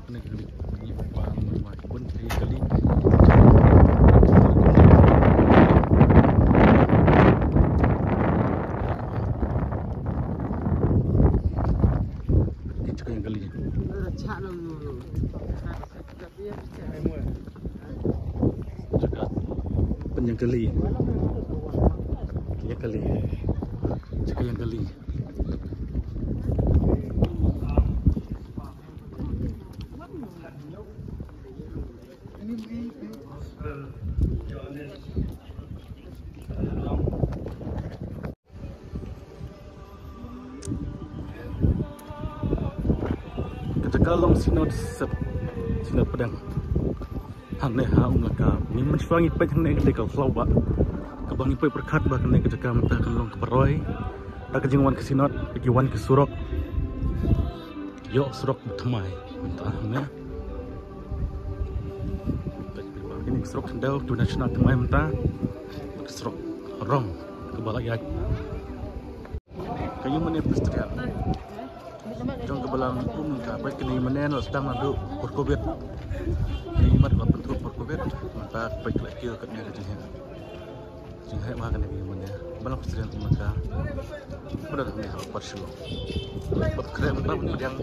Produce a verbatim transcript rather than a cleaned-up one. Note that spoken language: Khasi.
Kane ka kali, kane ka kali. Kane ka kali. Jaka pynïeng kali. Pynïeng kali. Jaka ïeng kali. Ka jaka long Synod Sep, Synod Pdeng. Hangne ha Umlaka. Ngi mynshuwa ngi peit hangne ka dei ka khlaw ba. Kaba ngi peit pyrkhat ba kane ka jaka mynta kan long kaba roi. Da ka jingwan ka Synod, ba ki wan ki surok. Ïoh surok ba thymmai. Mynta hangne. Kine ki surok khyndew, ki wan shna thymmai mynta. Ki surok rong, kaba la ïaid. Ka ïing mane Presbyterian. Jong ka Balang Umlaka, peit kane ïing mane la sdang naduh por covid. Kane ïing mane la pynthut por covid, mynta peit ka la kiew katne ka jingheh. Jingheh bha kane ka ïing mane. Balang Presbyterian Umlaka. Mynta hangne ha Upper Shillong. Pat khreh mynta ban pdiang.